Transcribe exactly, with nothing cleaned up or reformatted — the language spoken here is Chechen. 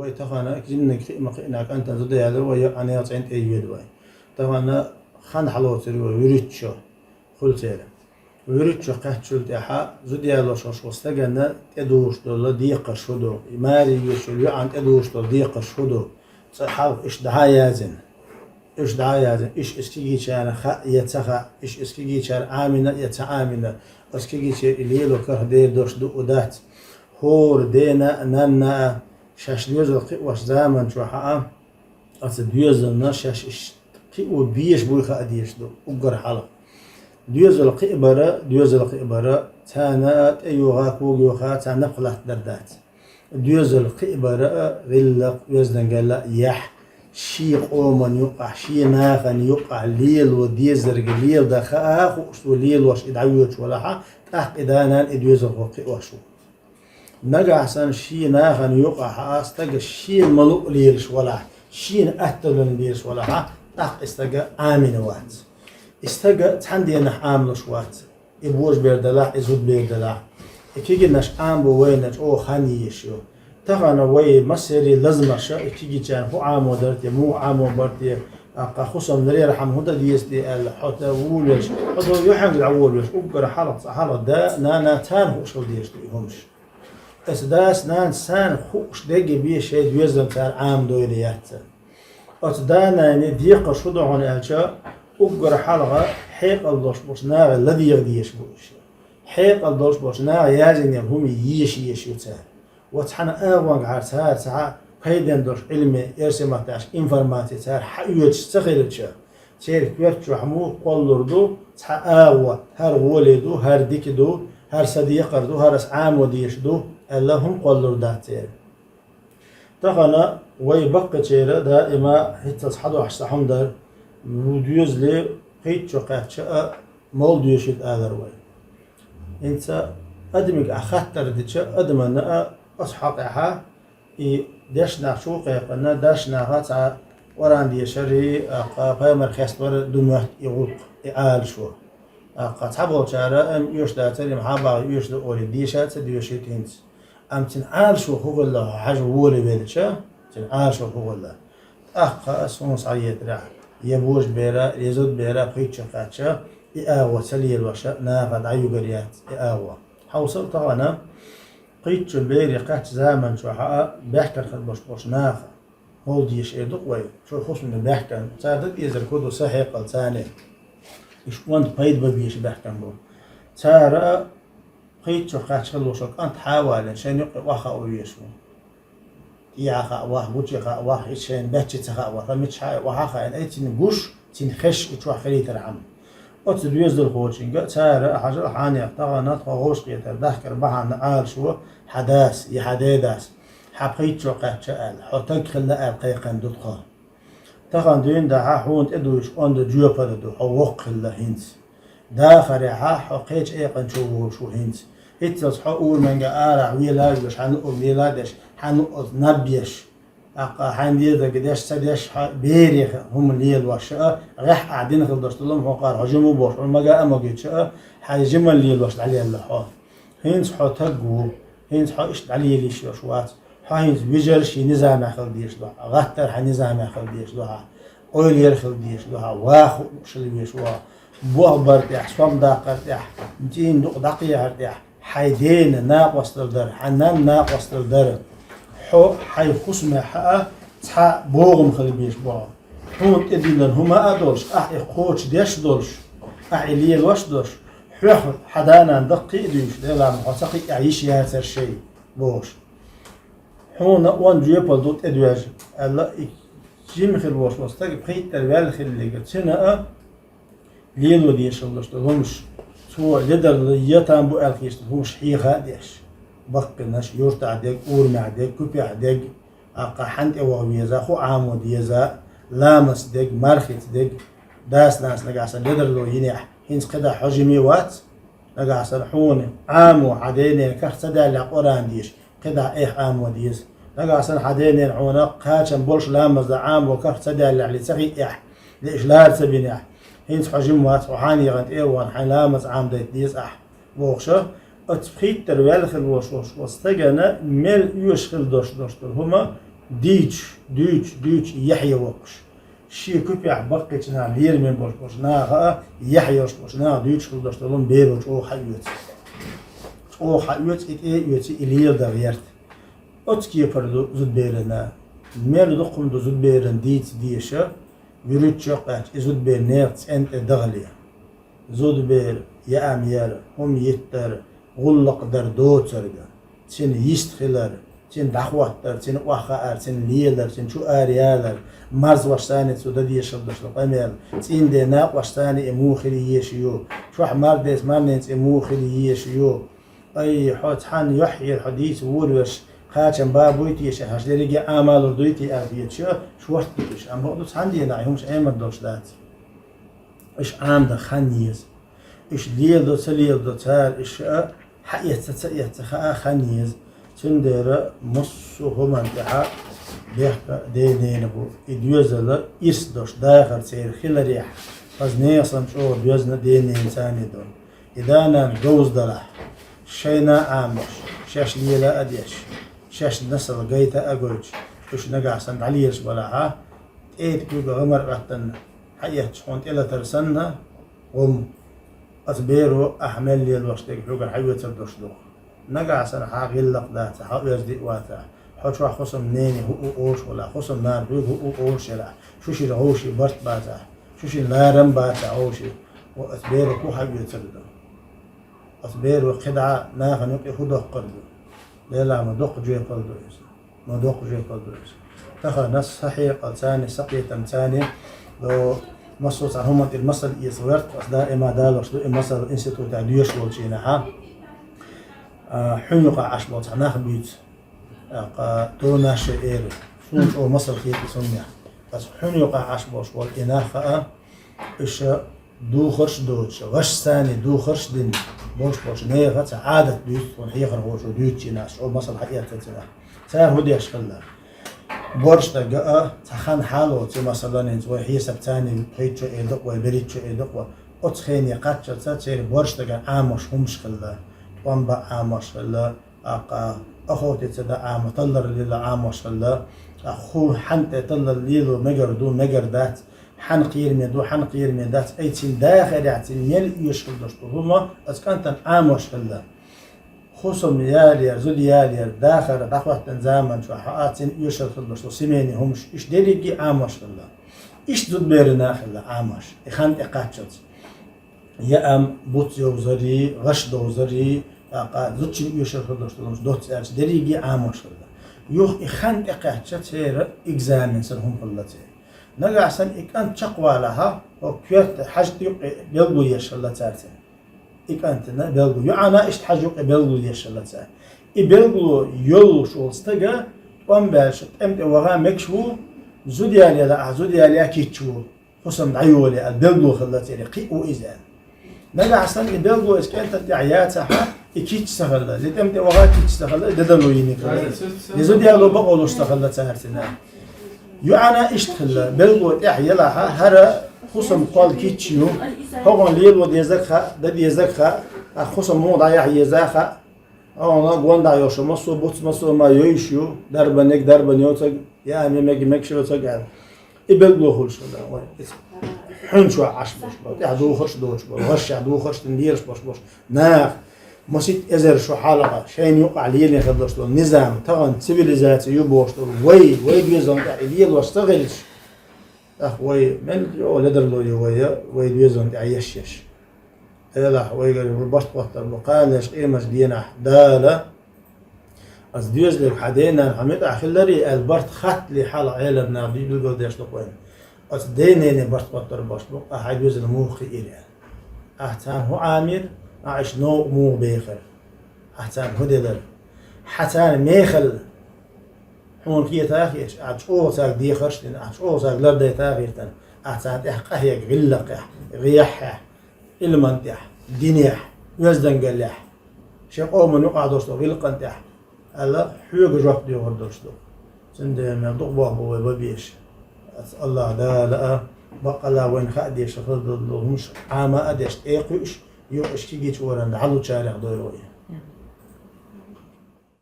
Вай тахана жимма кхиъ ма кхиъна кӀантана зуда яьлар вай, йоӀана цӀен тӀе йоьду вай. Тахана хан хьалоцур вай вуьрхӀитта шо хуьлу церан. ВуьрхӀитта шо кхаьччул тӀаьхьа зуда ялош волчу стагана тӀедугӀуш долу декхарш хӀун ду? И маре йоьдуш йолу йоӀана тӀедугӀуш долу декхарш хӀун ду? Цкъа хьалха иштта дӀа а яздина. Иштта дӀа а яздина. Иштта кегийчарна хаьа я ца хаьа, иштта кегийчара Ӏамийна я ца Ӏамийна, оцу кегийчеран и лело карах дер долуш ду а дац. ХӀора дена а, нанна а шаьш доьзал кхиош заман чохь а, оцу доьзална шаьш иштта кхио безаш буй хаа дезаш ду уггар хьалха. Доьзал кхиабар, доьзал кхиабар, царна а тӀейогӀа, когайоха, царна напха латтадар дац. Доьзал кхиабар а гӀиллакх, оьздангалла а яхь, шен къоман юкъахь, шен нахана юкъахь лело дезарг леладан хаа хууш цо лелош и дӀайоьдуш валахьа, тӀаккха и да-нана и доьзалхо кхиош ву. Нагахь санна шен нахана юкъахь а стага шена ма-луъу лелаш валахь, шена атталуьйна лелаш валахьа, тӀаккха и стага Ӏамийна вац. И стага цхьана денахь Ӏамалуш вац. И божабер далахь, и зудбер далахь. И кегийнаш Ӏамабо вайна чӀогӀа хан езаш ю. Тахана вай массерийн лазамаша и кегийчарна хӀун Ӏамо дара те, муха Ӏамо бара те, аккха хӀусамнарера хьама хӀун дан деза те аьлла, хьо тӀе волавелча, хьо долу юьхьанга дӀаволавелча, уггар хьалха цкъа хьалха да, нана царна хууш хила дезаш ду и хӀумаш. Аса дас, нанас царна хууш дерг а бен шайн доьзална цара Ӏамадойла яц. Оцу да-нанна декхарш хӀун ду хьуна аьлча, уггар хьалха хьекъал долуш болчу нахе ладегӀа дезаш бу уьш. Хьекъал долуш болчу наха яздинарг хӀума езаш езаш ю цара. Оцу хьан агӀонгахьара цара ца хьа пайден долуш Ӏилме, эрсий маттахь информаци цара хьаоьцуш ца хилча, церан коьрта чохь муха кхоллалур ду цхьа агӀо, хӀара гӀоле ду, хӀара дика ду, хӀара сан декхар ду, хӀара ас Ӏамо дезаш ду аьлла, хӀума кхоллалур дац церан. Тахана вай баккхачеран даима хӀинццалц хьадохьуш цхьа хӀума дара, ву доьзале пхийтта шо кхаьчча а мовла доьшийта алара вай. ХӀинца адамига ахь хаттар дича, адамана а оцу хьокъехьа и дешнах чу кхайкхина, дашнаха цхьа Къуръан дешари, аккха пайхамар хеставари ду моьтту и гӀуллакх, и Ӏалашо. Аккха цхьаболчара амма оьшуш дацара, и хьан бахьа оьшуш ду олий, деша а ца доьшийта хӀинца. Амма цуьнан Ӏалашо хӀун хилла хьажа волавелча, цуьнан Ӏалашо хӀун хилла. ТӀаккха ас хӀума схьаетарехь, я божабера, я зудбера пхийтта шо кхаьчча, и агӀо ца лелоша наха дӀаюгар яц и агӀо. Хьовсал тахана, пхийтта шо бере кхаьчча заман чохь а баьхкар хила болуш болчу наха. Мовла деша эр ду-кх вай, чуьра хӀусамна баьхкина, цара дан дезарг хӀун ду, сан хьекъал царна. Уьш онда пайда бан безаш баьхкина бу. Цара а пхийтта шо кхаьчча хила волуш волу кӀант хьа а валийна, шайна юккъе охьахаа везаш ву. ТӀехьа хаа ваха, гуче хаа ваха, иза шайна баьччи ца хаа ваха, мичахьа а охьа а хаийна, ай цуьнан гуш, цуьнан хезаш и чохь хилийтархьама. Оцу доьзалхочуьнга цара а хьажал, хьанех тахана тхо гӀовшкхетар дахкар бахьана Ӏалашо, хьан дас я хьан дедас, хьан пхийтта шо кхаьчча аьлла, хьо таг хилла аьлла кхайкхина ду тхо. Тахана дуьйна дахьа хьуна тӀедуьйчу онда жоьпалла ду, хьо воккха хилла хӀинца. Дахарехьа хьо кхечу экъан чу волуш ву хӀинца. ХӀинццалц хьо ураманга арахь вела а веш, хьан луъург лела а деш, хьан луъург наб еш. ТӀаккха хьайн дезарг деш, ца деш, хьан берех хӀума лелош а, гӀеххьа ахь дина хила долуш долу хӀума хьо кхара хьо жима ву бохуш, хьуна мага а магийча а, хьайн жималла лелош дӀалелла хьо. ХӀинца хьо таг ву, хӀинца хьо иштта дӀалелийш йолуш вац. Хьо хӀинца вижар шен низамехь хила дезаш ду хьан, гӀаттар хьан низамехь хила дезаш ду хьан, эвлаяр хила дезаш ду хьан, ваха хууш хила везаш ву хьо. Бохбар тӀехь, сом даккхар тӀехь, цӀийнан дукъ дӀакхехьар тӀехь, хьайн дена накъосталла дара, хьан нанна накъосталла дара. Хьо хьайн хӀусамехь а цхьа богӀам хила безаш бу хьо. Хьуна тӀедиллина хӀума а долуш, ахь и кхочушдеш а долуш, ахь и лелош а долуш, хьоьх хьан да-нана даккхий а дуьйцуш, Делахь ма хьо ца кхиъехь йиш яцара шайн, бохуш. Хьуна онда жоьпалла ду тӀедоьжна, аьлла, и жима хила волуш волу стаг пхийттара ваьлла хиллалехь, цуьнан а лело дезаш хила долуш долу хӀумаш, цо ледарло я там бу аьлла хеташ долу хӀумаш хьеха а деш, баккхийнаш, юьртахь дерг, урамехь дерг, куьпехь дерг, аккха хьанна тӀе ваха веза, хӀун Ӏамо деза, ламаз дерг, мархица дерг, дас-нанас нагахь санна ледарло йинехь, хӀинца кхидӀа хьо жима вац, нагахь санна хьуна Ӏамо хьан ден-ненан карах ца даьллехь Къуръан деша, кхидӀа айхьа Ӏамо деза. Нагахь санна хьан ден-ненан хьуна кхачам болуш ламаз дан Ӏамо карах ца даьллехь, ли ца хиъехь, ли иша лара ца бинехь, хӀинца хьо жима вац, хьо хьан егӀан тӀе а вахана, хьайн ламаз Ӏамадайта деза ахь, бохуша, оцу пхийттара ваьлла хила волуш волу стагана мел оьшуш хила долуш долуш долу хӀума, Дийцаш, дуьйцаш, дуьйцаш, яхье воккхуш. Шен купехь баккхийчу наха лераме болуш болчу наха а, яхь йолуш болчу наха дуьйцуш хила долуш долу беро чӀогӀа хьаоьцу. ЧӀогӀа хьаоьцу, и тӀе а оьцу, и леладан гӀерта. Оцу кепара ду зудберана. Мел дукха хӀума ду зудберана дийца дезаш, вуьруччо а кхаьчча, и зудбер нехан цӀен тӀе дахале. Зудбер, яам яр, хӀума йиттар, гӀуллакх дар доцург, цуьнан йист хилар, цуьнан дӀахӀоттар, цуьнан охьахаар, цуьнан лелар, цуьнан чу араялар, марзошцаний цо дан дезаш хила долуш долу къамел, цӀийнан ден накъошцаний и муха хила езаш ю, чохь марзделлачу марненца и муха хила езаш ю. Ай, хьо цхьанна юьхьера хьо дийца вуьйр верш, кхачам бан буй те ша, хьажа дерриге а Ӏамалур дуй те аьлла хеташ, шорта ду уьш. Амма бакъду цхьана дийнахь и хӀумаш Ӏемар долуш дац. Уьш Ӏамадан хан еза. Уьш леладо, ца леладо цара, уьш а хьаэцна, ца эцна хаа хан еза. Цундела массо а хӀуманна тӀехь бехк а ден-ненан бу. И доьзал ирс долуш дахар церан хиларехь, хаза нехан санна чӀогӀа доьзна ден-ненан царний ду. И да-нана говза далахь, шайна а Ӏамош, шаьш лела а деш, шаьш насал гайта а гойтуш, уьш нагахь санна дӀалелаш балахьа, тӀеда куьйга гӀамар а хӀоьттина, хьаэцча хьуна тӀелатар санна, гӀум, аса беро ахьа мел лелош дерг хьоьгара хьаоьцур долуш ду. Нагахь санна хьан гӀиллакх дацахь, хьан оьзда а вацахь, хьо чохь хӀусамна нене хӀуъу олуш валахь, хӀусамнана хьоьга хӀуъу олуш елахь, шу шина гӀовший барт бацахь, шу шина ларам бацахь гӀовший, ва аса беро хӀун хьаоьцур ду? Аса беро кхидӀа нахана юкъе хӀун доккхур ду? Лелахь, ма доккха жоьпалла ду иза. Ма доккха жоьпалла ду иза. Тахана сан хьекъал царний, сан кхетам царний, до массо а цхьа хӀуманна тӀера масал эца гӀерта, аса даима далош ду и масал институтехь доьшуш волчу хенахьа. А, хьуьнан юкъахь Ӏаш болу цхьа нах буьйцу. ТӀаккха донаш а эр, суна чӀогӀа масал хета и суннех. Аса хьуьнан юкъахь Ӏаш болуш болу и нах а, уьш духарш а доцуш, гӀаш санна духарш а дина болуш болчу нехан цхьа Ӏадат дуьйцу тхуна хьехархочо дуьйцучу хенахь, ас чӀогӀа масал хьаэцна цунах. Цара хӀун деш хилла? Борша дага а, цхьа хан хьалоцу, масалан, хӀинца вай хьесап царний пхийтта шо эр ду-кх вай, берхӀитта шо эр ду-кх вай. Оцу хене кхаччалца церан борша даган Ӏамош хӀумаш хилла, тӀом бан Ӏамош хилла, тӀаккха охотиться дан Ӏама, таллар лила Ӏамош хилла, тӀаккха хӀун хьанна тӀе таллар лело мегар ду, мегар дац, хьанна кхераме ду, хьанна кхераме дац, ай цуьнан дахарехь цуьнан мел оьшуш хила долуш ду хӀума, оцу кӀантана Ӏамош хилла. ХӀусам ялаяр, зуда ялаяр, дахар дӀахӀоьттина заман чохь а цуьнан оьшуш хила долуш ду семейный хӀумаш, уьш дерриге а Ӏамош хилла. Иштта зудберана а хилла Ӏамош, и хан тӀе кхаччалц. Яам, буц йовзарий, гӀаш довзарий, тӀаккха зудчун оьшуш хила долуш долу доцца аьлча, дерриге а Ӏамош хилла. Юха и хан тӀекхаьчча, церан экзамен санна хӀума хилла церан. Нагахь санна и кӀант чекхвалахьа, хӀокху коьрта хьаьжа юккъе белгало еш хилла цаьрца. И кӀантана белгало. ЙоӀана иштта хьаьжа юккъе белгало еш хилла цара. И белгало йолуш волу стага тӀом баьлча, тӀем тӀе ваха мегаш ву, зуда ялаяла ахь, зуда ялаяь кийча ву. ХӀусам дӀайоле аьлла, белгало хилла церан, кхиъ ву иза аьлла. Нагахь санна и белгало иза кӀентан тӀехь яцахьа, и кийча ца хилла, я тӀем тӀе ваха кийча ца хилла, я дадало йиниг хилла, я зуда яло бакъо луш ца хилла цаьрцина. ЙоӀана иштта хилла, белгало тӀехь елахьа, хӀара хӀусам кхолла кийча ю, хӀокхунна лело дезарг хаьа, дан дезарг хаьа, а хӀусам муха дӀаяхьа еза хаьа, хӀокхунна гонда йолуш, массо а буц, массо а ма йойуш ю, дарбаниг, дарбан йоцург, яа мег, мегаш йоцург аьлла. И белгало хуьлуш хилла вай. Иза хьуьнчохь Ӏаш болуш болу, тӀехь духарш а доцуш болу, гӀашшехь духарш дина лелаш болуш болуш. Наха масийтта эзар шо хьалха шайна юкъахь лелийна хила долуш долу низам, тахана цивилизация ю бохуш долу вай, вай доьзална тӀехь и лелош ца хилча, тӀаккха вай мел йо ледарло ю вай, вай доьзална тӀехь еш-еш. Делахь, вайгара барт хӀоттар бу, кханалерчу къематан дийнахь Дала, аса доьзалиг хьан ден-нана хьан муьтӀахь хиларий аьлла барт хаттале хьалха Ӏеламнаха билгалдеш ду-кх вайна. Аса ден-нене барт хӀоттар баш бу, ахьа хьайн доьзал муха кхиира аьлла. Ахьа царна хӀун Ӏамийра, ахьа иштта новкъа муха бехира? Ахьа царна хӀун делара? Хьан царна мехала хьуна хета а хеташ, ахьа чӀогӀа цаьрга дехарш а дина, ахьа чӀогӀа цаьрга лардайта а гӀиртина, ахьа царна тӀехь къахьега гӀиллакхехь, гӀеххьехь, Ӏилман тӀехь, динехь, оьздангаллехь, шен къоман юкъахь долуш долу гӀиллакхан тӀехь, аьлла, хьоьга жоп доьхур долуш ду. Цундела мел дукха боху вай бан безаш. Аса Аллах Дала а, баккъалла вайна хаа дезаш хила долу хӀумаш Ӏама а деш, тӀекхуьуш, юкъаш кегийчу варан дӀалучарех дойла вай.